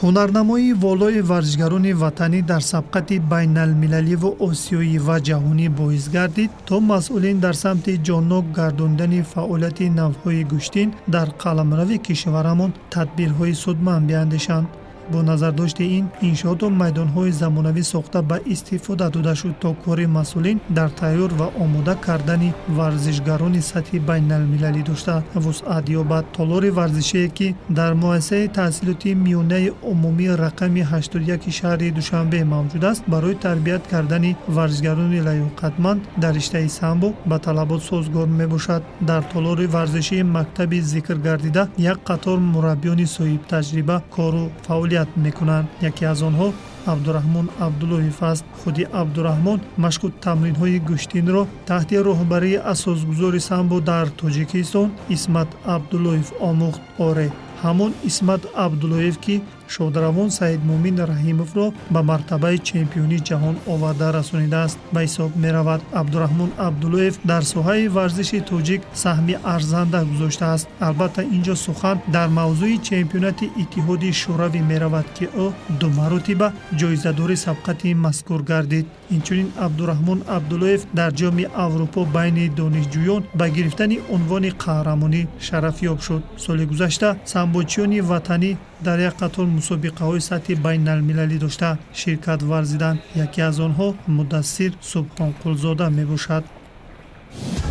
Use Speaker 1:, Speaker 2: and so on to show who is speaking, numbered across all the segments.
Speaker 1: Ҳунарнамоии волои варзишгарони ватанӣ дар сабқати байналмилаливу осиёӣ ва ҷаҳонӣ боис гардид, то масъулин дар самти ҷоннок гардондани фаъолияти навъҳои гӯштин дар қаламрави кишварамон тадбирҳои судманд биандешанд. Бо назардошти ин иншооту майдонҳои замонавӣ сохта ба истифода дода шуд, то кори масъулин дар тайёр ва омода кардани варзишгарони сатҳи байналмилалӣ дошта вусъат ёбад. Толори варзишие, ки дар муассисаи таҳсилоти миёнаи умумии рақами 81 шаҳри Душанбе мавҷуд аст, барои тарбият кардани варзишгарони лаёқатманд дар риштаи самбо ба талабот созгор мебошад. Дар толори варзишии мактаби зикргардида як қатор мураббиёни соҳибтаҷриба кору фаъолият мекунанд. Яке аз онҳо Абдураҳмон Абдуллоев аст. Худи Абдураҳмон машқу тамринҳои гӯштинро таҳти роҳбарии асосгузори самбо дар Тоҷикистон Исмат Абдуллоев омӯхт. Оре, ҳамон Исмат Абдуллоев, ки шодравон Саидмӯмин Раҳимовро ба мартабаи чемпиони ҷаҳон оварда расонидааст, ба ҳисоб меравад. Абдураҳмон Абдуллоев дар соҳаи варзиши тоҷик саҳми арзанда гузоштааст. Албатта, инҷо сухан дар мавзӯи чемпионати Иттиҳоди Шӯравӣ меравад, ки ӯ ду маротиба ҷоизадори сабқати мазкур гардид. Инчунин Абдураҳмон Абдуллоев дар Ҷоми Аврупо байни донишҷӯён ба гирифтани унвони қаҳрамонӣ шарафёб шуд. Соли гузашта самбочиёни ватанӣ дар як қатор мусобиқаҳои сатҳи байналмилалӣ дошта ширкат варзиданд. Яке аз онҳо Мудассир Субҳонқулзода мебошад.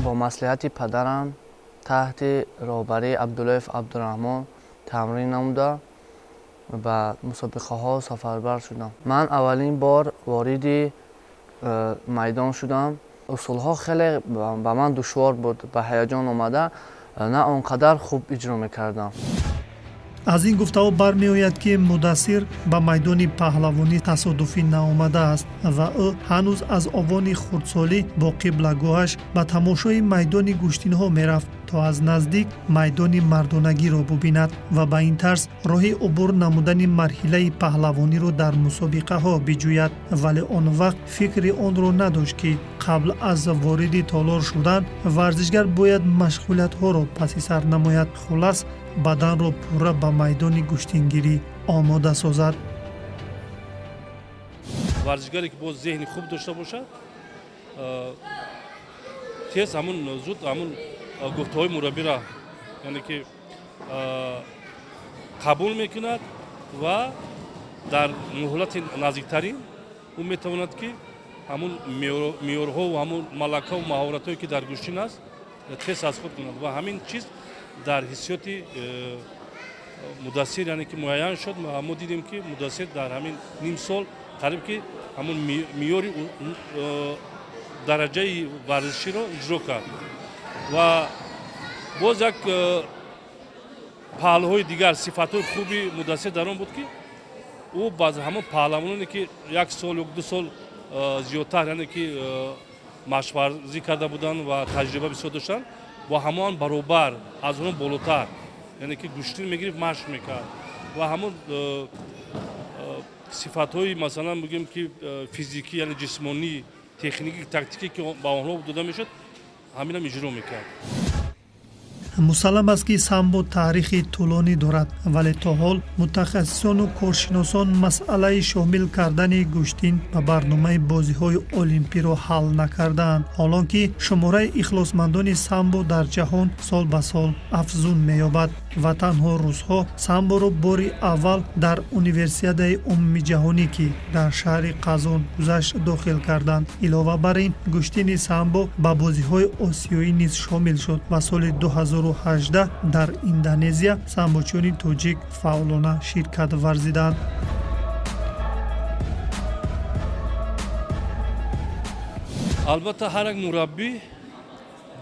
Speaker 2: Бо маслиҳати падарам таҳти роҳбарии Абдуллоев Абдураҳмон тамрин намуда ба мусобиқаҳо сафарбар шудам. Ман аввалин бор вориди майдон шудам. Усулҳо хеле ба ман душвор буд, ба ҳаяҷон омада на он қадар хуб иҷро мекардам.
Speaker 1: Аз ин гуфтаҳо бармеояд, ки Мудассир ба майдони паҳлавонӣ тасодуфӣ наомадааст ва ӯ ҳанӯз аз овони хурдсолӣ бо қиблагоҳаш ба тамошои майдони гӯштинҳо мерафт, то аз наздик майдони мардонагиро бубинад ва ба ин тарз роҳи убур намудани марҳилаи паҳлавониро дар мусобиқаҳо биҷӯяд. Вале он вақт фикри онро надошт, ки қабл аз вориди толор шудан варзишгар бояд машғулиятҳоро паси сар намояд, хулас баданро пурра ба майдони гӯштингирӣ омода созад.
Speaker 3: Варзишгаре ки боз зеҳни хуб дошта бошад, тез ҳамун зуд ҳамун гуфтаҳои мураббиро, яъне ки қабул мекунад ва дар муҳлати наздиктарин ӯ метавонад, ки ҳамун меъёрҳову ҳамун малакаву маҳоратҳое, ки дар гӯштин аст, тез аз худ кунад ва ҳамин чиз дар ҳиссиёти Мудассир, яъне ки муайян шуд. Мо дидем, ки Мудассир дар ҳамин ним сол қариб ки ҳамун меъёри дараҷаи варзиширо иҷро кард ва боз як паҳлӯҳои дигар, сифатҳои хуби Мудассир дар он буд, ки ӯ ба ҳамон паҳлавононе, ки як сол ё 2 сол зиёдтар, яъне ки машқварзӣ карда буданд ва таҷриба бисёр доштанд, бо ҳамон баробар, аз онҳо болотар, яъне ки гӯштин мегирифт, машқ мекард ва ҳамон сифатҳои, масалан бигӯем, ки физикӣ, яъне ҷисмонӣ, техникӣ, тактикӣ, ки ба онҳо дода мешуд, ҳаминам иҷро мекард.
Speaker 1: Мусаллам аст, ки самбо таърихи тӯлонӣ дорад, вале то ҳол мутахассисону коршиносон масъалаи шомил кардани гӯштин ба барномаи бозиҳои олимпиро ҳал накардаанд, ҳолон ки шумораи ихлосмандони самбо дар ҷаҳон сол ба сол афзун меёбад ва танҳо русҳо самборо бори аввал дар универсиадаи умумиҷаҳонӣ, ки дар шаҳри Қазон гузашт, дохил карданд. Илова бар ин, гӯштини самбо ба бозиҳои осиёӣ низ шомил шуд ва соли 2018 дар Индонезия самбочиёни тоҷик фаъолона ширкат варзиданд.
Speaker 3: Албатта, ҳар як мураббӣ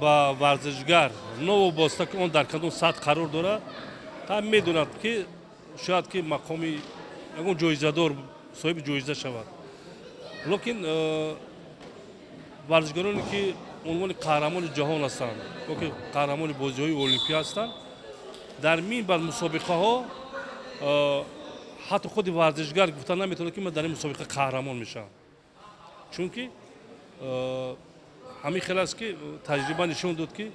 Speaker 3: ба варзишгар, новобаста ки он дар кадом сатҳ қарор дорад, ҳам медонад, ки шояд ки мақоми ягон ҷоизадор, соҳиби ҷоиза шавад. Лекин варзишгароне, ки унвони қаҳрамони ҷаҳон ҳастанд ё ки қаҳрамони бозиҳои олимпия ҳастанд, дар мин баъд мусобиқаҳо ҳатто худи варзишгар гуфта наметавонад, ки ман дар ин мусобиқа қаҳрамон мешавам, чунки ҳамин хел аст, ки таҷриба нишон дод, ки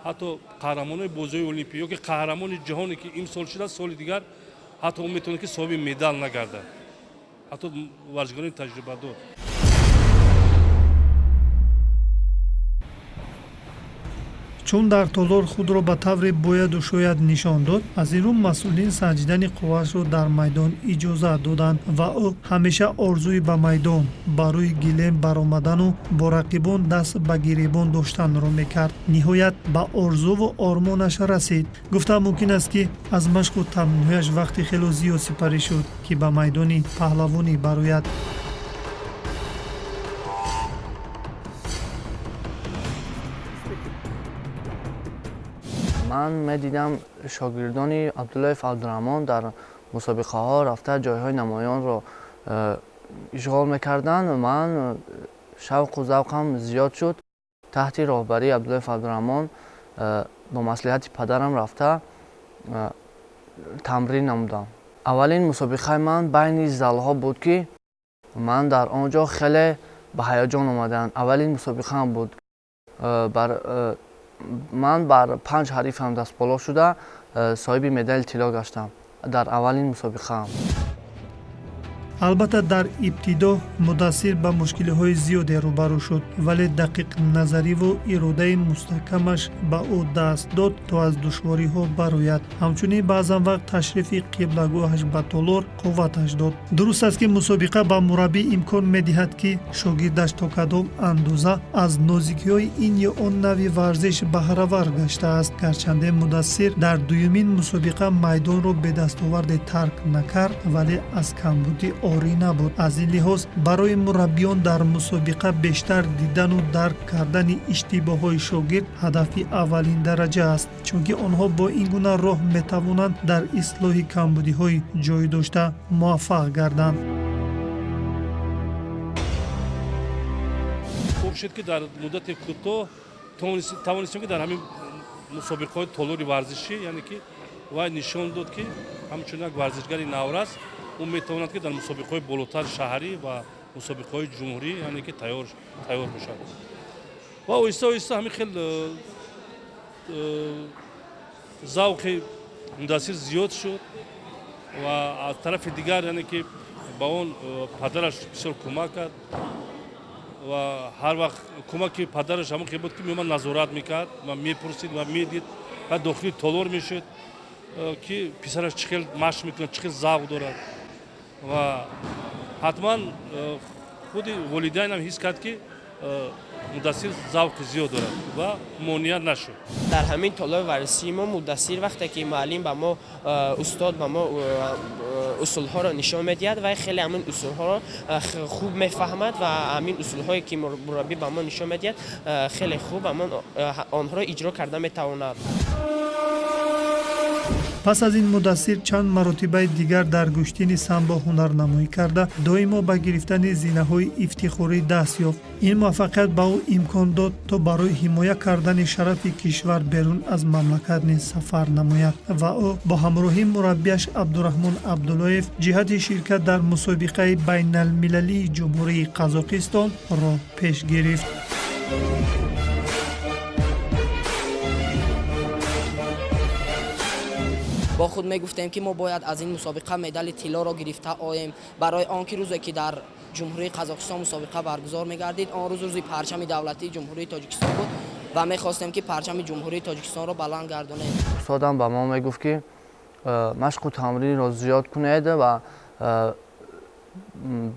Speaker 3: ҳатто қаҳрамонои бозиҳои олимпӣ ё ки қаҳрамони ҷаҳоне, ки имсол шудааст, соли дигар Ҳатто ӯ метавонад, ки соҳиби медал нагардад, ҳатто варзишгарони таҷрибадор.
Speaker 1: Чун дар толор худро ба тавре бояду шояд нишон дод, аз ин рӯ масъулин санҷидани қувваашро дар майдон иҷозат доданд ва ӯ ҳамеша орзуи ба майдон ба рӯи гилем баромадану бо рақибон даст ба гиребон доштанро мекард. Ниҳоят ба орзуву ормонаш расид. Гуфта мумкин аст, ки аз машқу тамринҳояш вақти хело зиёд сипарӣ шуд, ки ба майдони паҳлавонӣ барояд.
Speaker 2: Ман медидам, шогирдони Абдуллоев Абдураҳмон дар мусобиқаҳо рафта ҷойҳои намоёнро ишғол мекарданд. Ман шавқу завқам зиёд шуд. Таҳти роҳбарии Абдуллоев Абдураҳмон бо маслиҳати падарам рафта тамрин намудам. Аввалин мусобиқаи ман байни залҳо буд, ки ман дар он ҷо хеле ба ҳаяҷон омадам. Аввалин мусобиқаам буд. Ман бар 5 ҳарифам дастболо шуда, соҳиби медали тилло гаштам дар аввалин мусобиқаам.
Speaker 1: Албатта, дар ибтидо Мудассир ба мушкилиҳои зиёде рӯбарӯ шуд, вале дақиқназариву иродаи мустаҳкамаш ба ӯ даст дод, то аз душвориҳо барояд. Ҳамчунин баъзан вақт ташрифи қиблагоҳаш ба толор қувваташ дод. Дуруст аст, ки мусобиқа ба мураббӣ имкон медиҳад, ки шогирдаш то кадом андоза аз нозикиҳои ин ё он навъи варзиш баҳравар гаштааст. Гарчанде Мудассир дар дуюмин мусобиқа майдонро бедастоварде тарк накард, вале аз камбуди орӣ набуд. Аз ин лиҳоз барои мураббиён дар мусобиқа бештар дидану дарк кардани иштибоҳҳои шогирд ҳадафи аввалин дараҷа аст, чунки онҳо бо ин гуна роҳ метавонанд дар ислоҳи камбудиҳои ҷой дошта муваффақ гарданд.
Speaker 3: Хуб шуд, ки дар муддати кӯтоҳ тавонистем, ки дар ҳамин мусобиқаҳои толори варзишӣ, яъне ки вай нишон дод, ки ҳамчун як варзишгари наврас ӯ метавонад, ки дар мусобиқаҳои болотар шаҳрӣ ва мусобиқаҳои ҷумҳурӣ, яъне ки тайёр бошад. Ва оҳиста оҳиста ҳамин хел завқи Мудассир зиёд шуд ва аз тарафи дигар, яъне ки ба он падараш бисёр кӯмак кард ва ҳар вақт кӯмаки падараш ҳамон хел буд, ки меомад, назорат мекард ва мепурсид ва медид ва дохили толор мешуд, ки писараш чӣ хел машқ мекунад, чӣ хел завқ дорад. Ва ҳатман худи волидайнам ҳис кард, ки Мудассир завқи зиёд дорад ва монеа нашуд.
Speaker 4: Дар ҳамин толори варзишии мо Мудассир вақте ки муаллим ба мо, устод ба мо усулҳоро нишон медиҳад, вай хеле ҳамин усулҳоро хуб мефаҳмад ва ҳамин усулҳое ки мураббӣ ба мо нишон медиҳад, хеле хуб онҳоро иҷро карда метавонад.
Speaker 1: Пас аз ин Мудассир чанд маротибаи дигар дар гӯштини самбо ҳунарнамоӣ карда, доимо ба гирифтани зинаҳои ифтихорӣ даст ёфт. Ин муваффақият ба ӯ имкон дод, то барои ҳимоя кардани шарафи кишвар берун аз мамлакат низ сафар намояд ва ӯ бо ҳамроҳии мураббияш Абдураҳмон Абдуллоев ҷиҳати ширкат дар мусобиқаи байналмилалии Ҷумҳурии Қазоқистон роҳ пеш гирифт.
Speaker 5: Бо худ мегуфтем, ки мо бояд аз ин мусобиқа медали тиллоро гирифта оем, барои он ки рӯзе ки дар Ҷумҳурии Қазоқистон мусобиқа баргузор мегардид, он рӯз рӯзи парчами давлатии Ҷумҳурии Тоҷикистон буд ва мехостем, ки парчами Ҷумҳурии Тоҷикистонро баланд гардонем.
Speaker 2: Устодам ба мо мегуфт, ки машқу тамринро зиёд кунед ва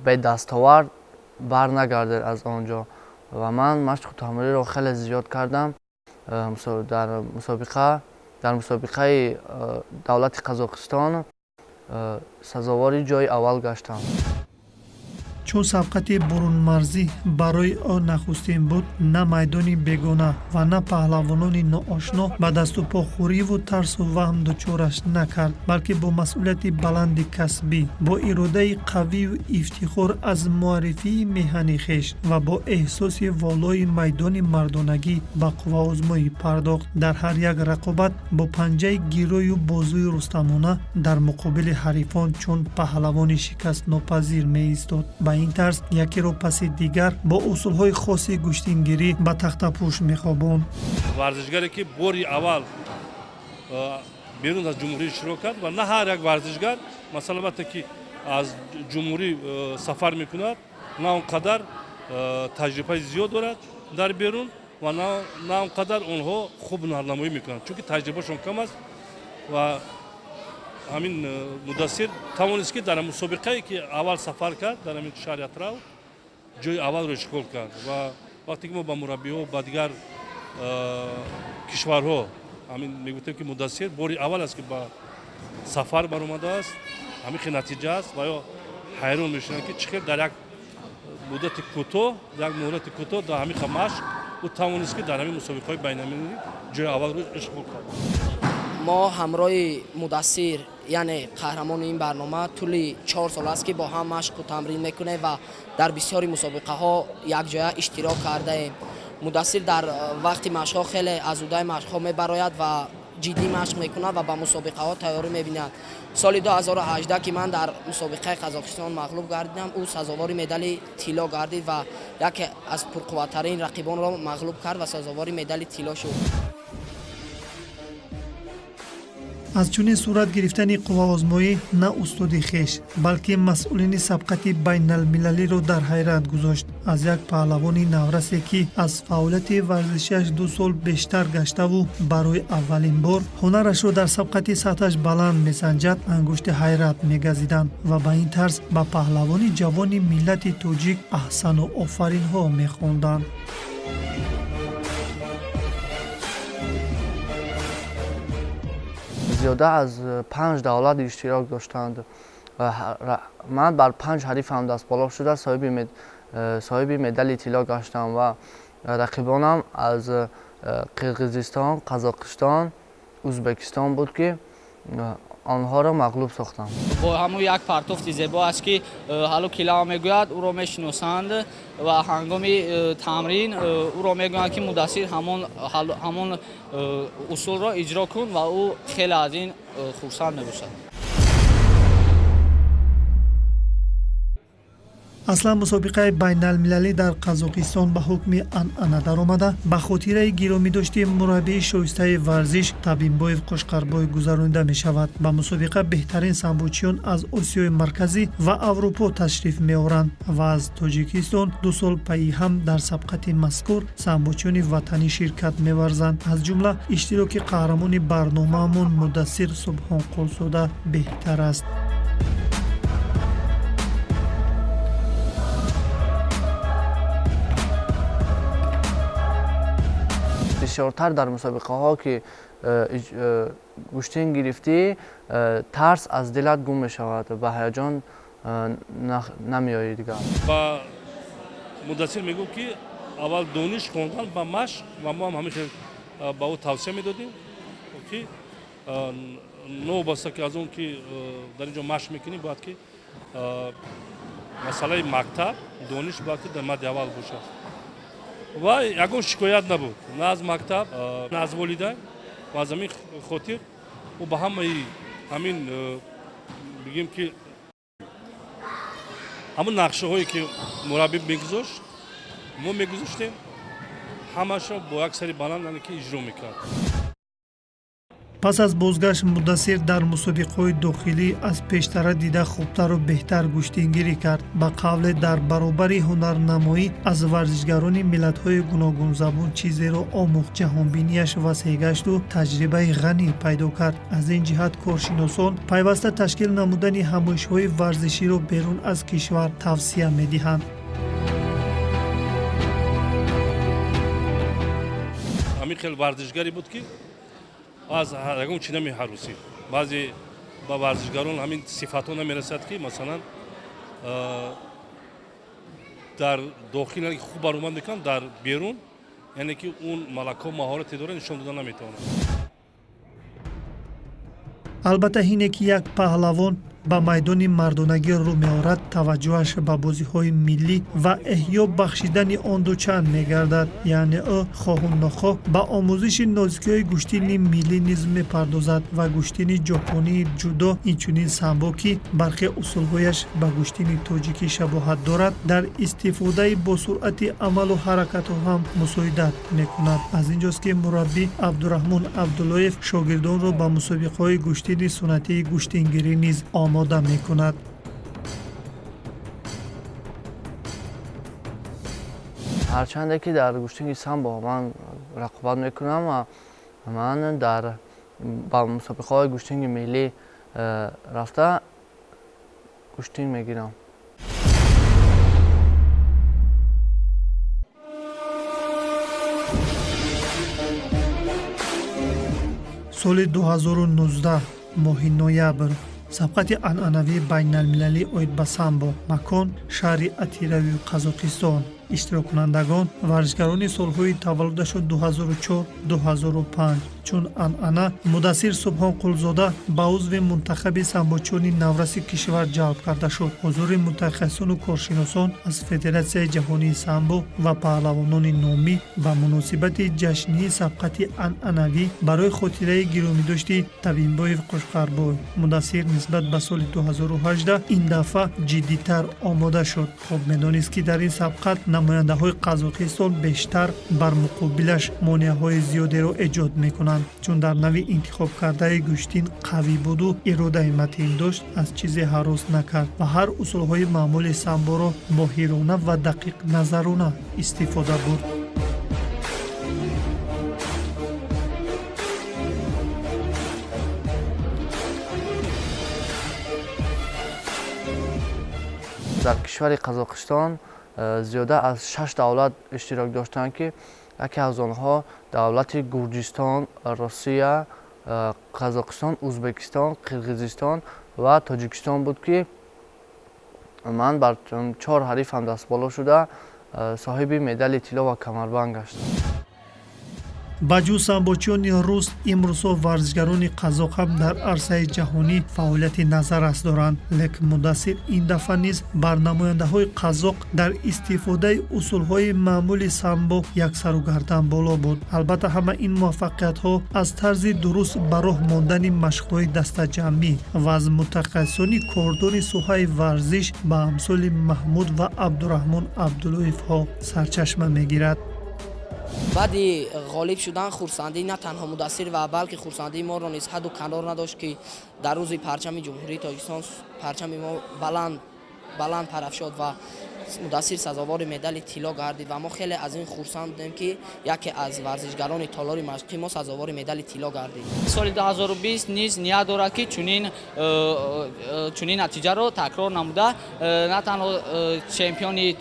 Speaker 2: бедастовард бар нагардед аз он ҷо. Ва ман машқу тамринро хеле зиёд кардам. Дар мусобиқаи давлати Қазоқистон сазовори ҷои аввал гаштам.
Speaker 1: Чун сабқати бурунмарзӣ барои ӯ нахустин буд, на майдони бегона ва на паҳлавонони ноошно ба даступохӯриву тарсу ваҳм дучораш накард, балки бо масъулияти баланди касбӣ, бо иродаи қавию ифтихор аз муаррифии меҳани хеш ва бо эҳсоси волои майдони мардонагӣ ба қувваозмоӣ пардохт. Дар ҳар як рақобат бо панҷаи гирою бозуи рустамона дар муқобили ҳарифон чун паҳлавони шикастнопазир меистод. Ба ин тарз якеро паси дигар бо усулҳои хоси гӯштингирӣ ба тахтапӯш мехобонд.
Speaker 3: Варзишгаре ки бори аввал Берун аз ҷумҳурӣ иштирок кард ва на ҳар як варзишгар, масалан, вақте ки аз ҷумҳурӣ сафар мекунад, на он қадар таҷрибаи зиёд дорад дар берун ва на он қадар онҳо хуб ҳунарнамоӣ мекунанд, чунки таҷрибашон кам аст. Ва ҳамин Мудассир тавонист, ки дар мусобиқае ки аввал сафар кард, дар ҳамин шаҳри Атырау ҷои аввалро ишғол кард. Ва вақте ки мо ба мураббиҳо, ба дигар кишварҳо ҳамин мегуфтем, ки Мудассир бори аввал аст, ки ба сафар баромадааст, ҳамин хел натиҷа аст, ва ё ҳайрон мешаванд, ки чӣ хел дар як муддати кӯтоҳ, як муҳлати кӯтоҳ, дар ҳамин хел машқ ӯ тавонист, ки дар ҳамин мусобиқаҳои байналмилалӣ ҷои аввалро ишғол кард.
Speaker 5: Мо ҳамроҳи Мудассир, яъне қаҳрамони ин барнома, тӯли 4 сол аст, ки бо ҳам машқу тамрин мекунем ва дар бисёри мусобиқаҳо якҷоя иштирок кардаем. Мудассир дар вақти машқҳо хеле аз уҳдаи машқҳо мебарояд ва ҷиддӣ машқ мекунад ва ба мусобиқаҳо тайёрӣ мебинад. Соли 2018, ки ман дар мусобиқаи Қазоқистон мағлуб гардидам, ӯ сазовори медали тилло гардид ва яке аз пурқувваттарин рақибонро мағлуб кард ва сазовори медали тилло шуд.
Speaker 1: Аз чунин сурат гирифтани қувваозмоӣ на устоди хеш, балки масъулини сабқати байналмилалиро дар ҳайрат гузошт. Аз як паҳлавони наврасе, ки аз фаъолияти варзишиаш 2 сол бештар гаштаву барои аввалин бор ҳунарашро дар сабқати сатҳаш баланд месанҷад, ангушти ҳайрат мегазиданд ва ба ин тарз ба паҳлавони ҷавони миллати тоҷик аҳсану офаринҳо мехонданд.
Speaker 2: Зиёда аз 5 давлат иштирок доштанд. Ман бар 5 ҳарифам дастболо шуда соҳиби медали тилло гаштам ва рақибонам аз Қирғизистон, Қазоқистон, Ӯзбекистон буд, ки онҳоро мағлуб сохтам.
Speaker 6: Бо ҳамун як партофти зебо аст, ки ҳалу килао мегӯяд, ӯро мешиносанд ва ҳангоми тамрин ӯро мегӯянд, ки Мудассир ҳамон усулро иҷро кун, ва ӯ хеле аз ин хурсанд мебошад.
Speaker 1: Аслан мусобиқаи байналмилалӣ дар Қазоқистон ба ҳукми анъана даромада, ба хотираи гиромидошти мураббии шоистаи варзиш Табимбоев Қошқарбой гузаронида мешавад. Ба мусобиқа беҳтарин самбочиён аз Осиёи Марказӣ ва Аврупо ташриф меоранд ва аз Тоҷикистон 2 сол пайи ҳам дар сабқати мазкур самбочиёни ватанӣ ширкат меварзанд. Аз ҷумла иштироки қаҳрамони барномаамон Мудассир Субҳонқулзода беҳтар аст.
Speaker 2: Бисёртар дар мусобиқаҳо, ки гӯштин гирифтӣ, тарс аз дилат гум мешавад, ба ҳаяҷон намеоӣ дигар.
Speaker 3: Ба Мудассир мегӯфт, ки аввал дониш хондан ба машқ, ва мо ҳам ҳамин хел ба ӯ тавсия медодем, ки новобаста ки аз он ки дар ин ҷо машқ мекунӣ, бояд ки масъалаи мактаб, дониш бояд ки дар мадди аввал бошад. Ва ягон шикоят набуд на аз мактаб, на аз волидайн, ва аз ҳамин хотир ӯ ба ҳамаи ҳамин, бигем ки ҳамон нақшаҳое ки мураббӣ мегузошт, мо мегузоштем, ҳамаашро бо як сари баланд, яъне ки иҷро мекард.
Speaker 1: Пас аз бозгашт Мудассир дар мусобиқаҳои дохилӣ аз пештара дида хубтару беҳтар гӯштингирӣ кард. Ба қавле, дар баробари ҳунарнамоӣ аз варзишгарони миллатҳои гуногунзабон чизеро омӯхт, ҷаҳонбинияш васеъ гашту таҷрибаи ғанӣ пайдо кард. Аз ин ҷиҳат коршиносон пайваста ташкил намудани ҳамоишҳои варзиширо берун аз кишвар тавсия медиҳанд.
Speaker 3: Ҳамин хел варзишгаре буд, ки аз ягон чи намеҳарусид. Баъзе ба варзишгарон ҳамин сифатҳо намерасад, ки масалан дар дохил хуб баромад мекунанд, дар берун, яъне ки он малакаҳо, маҳорате дорад, нишон дода наметавонад.
Speaker 1: Албатта, ҳине ки як паҳлавон ба майдони мардонагӣ рӯ меорад, таваҷҷӯҳаш ба бозиҳои миллӣ ва эҳё бахшидани он дучанд мегардад. Яъне ӯ хоҳу нохоҳ ба омӯзиши нозикиҳои гӯштини миллӣ низ мепардозад ва гӯштини ҷопонии ҷудо, инчунин самбо, ки бархе усулҳояш ба гӯштини тоҷикӣ шабоҳат дорад, дар истифодаи босуръати амалу ҳаракатҳо ҳам мусоидат мекунад. Аз ин ҷост, ки мураббӣ Абдураҳмон Абдуллоев шогирдонро ба мусобиқаҳои гӯштини суннатии гӯштингирӣ низ омода мекунад.
Speaker 2: Ҳарчанде ки дар гӯштинги самбо ман рақобат мекунам ва ман дар ба мусобиқаҳои гӯштинги миллӣ рафта гӯштин мегирам.
Speaker 1: Соли 2019 моҳи ноябр сабқати анъанавии байналмилалӣ оид ба самбо, макон шаҳри Атирави Қазоқистон. Иштироккунандагон варзишгарони солҳои таваллудашон 2004-2005. Чун анъана Мудассир Субҳонқулзода ба узви мунтахаби самбочиёни навраси кишвар ҷалб карда шуд. Ҳузури мутахассисону коршиносон аз Федератсияи ҷаҳонии самбо ва паҳлавонони номӣ ба муносибати ҷашнии сабқати анъанавӣ барои хотираи гиромидошти Табимбоев Қушқарбой. Мудассир нисбат ба соли 2018 ин дафъа ҷиддитар омода шуд. Хуб медонист, ки дар ин сабқат намояндаҳои Қазоқистон бештар бар муқобилаш монеаҳои зиёдеро эҷод мекунанд. Чун дар нави интихобкардаи гӯштин қавӣ буду иродаи матин дошт, аз чизе ҳарос накард ва ҳар усулҳои маъмули самборо моҳирона ва дақиқназарона истифода бурд.
Speaker 2: Дар кишвари Қазоқистон зиёда аз 6 давлат иштирок доштанд, ки яке аз онҳо давлати Гурҷистон, Русия, Қазоқистон, Ӯзбекистон, Қирғизистон ва Тоҷикистон буд, ки ман бар 4 ҳарифам дастболо шуда соҳиби медали тилло ва камарбанд гаштам.
Speaker 1: Ба ҷуз самбочиёни рус, имрӯзҳо варзишгарони қазоқ ҳам дар арсаи ҷаҳонӣ фаъолияти назаррас доранд. Лекин Мудассир ин дафъа низ бар намояндаҳои қазоқ дар истифодаи усулҳои маъмули самбо яксару гардан боло буд. Албатта, ҳама ин муваффақиятҳо аз тарзи дуруст ба роҳ мондани машқҳои дастаҷамъӣ ва аз мутахассисони кордони соҳаи варзиш ба амсоли Маҳмуд ва Абдураҳмон Абдуллоевҳо сарчашма мегирад.
Speaker 5: Баъди ғолиб шудан хурсандӣ на танҳо Мудассир ва балки хурсандии моро низ ҳадду канор надошт, ки дар рӯзи парчами Ҷумҳурии Тоҷикистон парчами мо баланд парафшод ва Мудассир сазовори медали тилло гардид ва мо хеле аз ин хурсанд будем, ки яке аз варзишгарони толори машқи мо сазовори медали тилло гардид.
Speaker 6: Соли 2020 низ ният дорад, ки чунин натиҷаро такрор намуда на танҳо чемпиони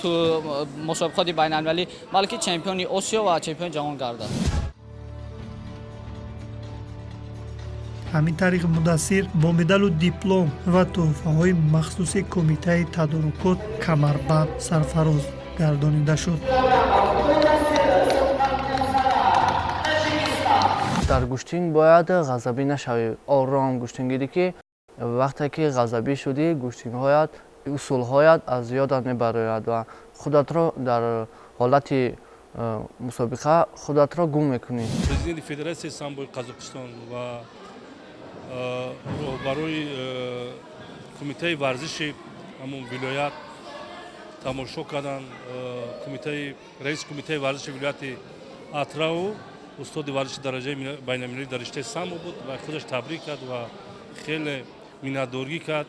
Speaker 6: мусобиқоти байналмилалӣ, балки чемпиони Осиё ва чемпиони ҷаҳон гардад.
Speaker 1: Ҳамин тариқ Мудассир бо медалу диплом ва тӯҳфаҳои махсуси кумитаи тадорукот камарбанд сарфароз гардонида шуд.
Speaker 2: Дар гӯштин бояд ғазабӣ нашавӣ, ором гӯштингирӣ, ки вақте ки ғазабӣ шудӣ, гӯштинҳоят, усулҳоят аз ёдат мебарояд ва худатро дар ҳолати мусобиқа худатро гум мекунӣ.
Speaker 3: Президенти Федератсияи самбои Қазоқистон ва роҳбарои кумитаи варзиши ҳамон вилоят тамошо карданд. Раиси кумитаи варзиши вилояти Атраву устоди варзиши дараҷаи байналмилалӣ дар риштаи самбо буд ва худаш табрик кард ва хеле миннатдорӣ кард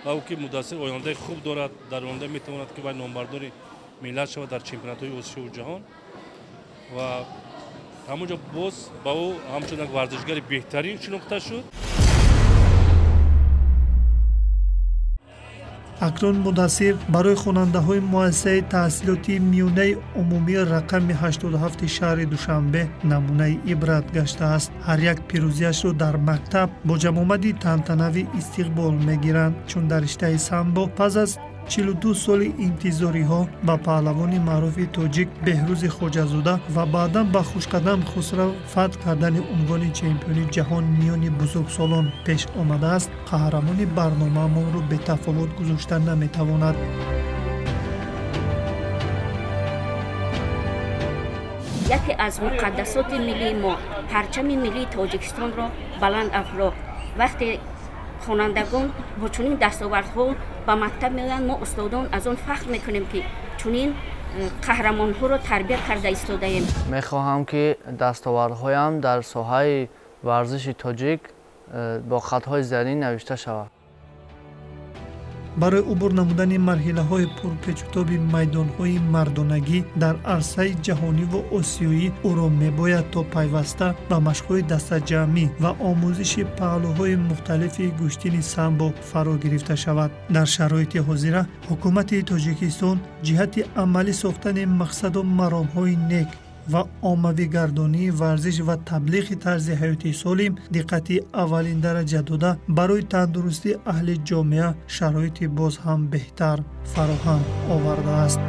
Speaker 3: ва ӯ ки Мудассир ояндаи хуб дорад, дар оянда метавонад ки вай номбардори миллат шавад дар чемпионатҳои Осиёву ҷаҳон. Ва ҳамонҷо боз ба ӯ ҳамчун як варзишгари беҳтарин шинохта шуд.
Speaker 1: Акнун Мудассир барои хонандаҳои муассисаи таҳсилоти миёнаи умумии рақами 87 шаҳри Душанбе намунаи ибрат гаштааст. Ҳар як пирӯзиашро дар мактаб бо ҷамъомади тантанавӣ истиқбол мегиранд, чун дар риштаи самбо пас аз 42 соли интизориҳо ба паҳлавони маъруфи тоҷик Беҳрӯзи Хоҷазода ва баъдан ба Хушқадам Хусрав фатҳ кардани унвони чемпиони ҷаҳон миёни бузургсолон пеш омадааст, қаҳрамони барномаамонро бетафовут гузошта наметавонад.
Speaker 7: Яке аз муқаддасоти миллии мо, парчами миллии Тоҷикистонро баланд афрохт. Вақте хонандагон бо чунин дастовардҳо ба мактаб меоянд, мо устодон аз он фахр мекунем, ки чунин қаҳрамонҳоро тарбия карда истодаем.
Speaker 2: Мехоҳам, ки дастовардҳоям дар соҳаи варзиши тоҷик бо хатҳои зарин навишта шавад.
Speaker 1: Барои убур намудани марҳилаҳои пурпечутоби майдонҳои мардонагӣ дар арсаи ҷаҳониву осиёӣ ӯро мебояд то пайваста ба машқҳои дастаҷамъӣ ва омӯзиши паҳлӯҳои мухталифи гӯштини самбо фаро гирифта шавад. Дар шароити ҳозира ҳукумати Тоҷикистон ҷиҳати амалӣ сохтани мақсаду маромҳои нек ва оммавигардонии варзиш ва таблиғи тарзи ҳаёти солим диққати аввалиндараҷа дода, барои тандурустии аҳли ҷомеа шароити боз ҳам беҳтар фароҳам овардааст.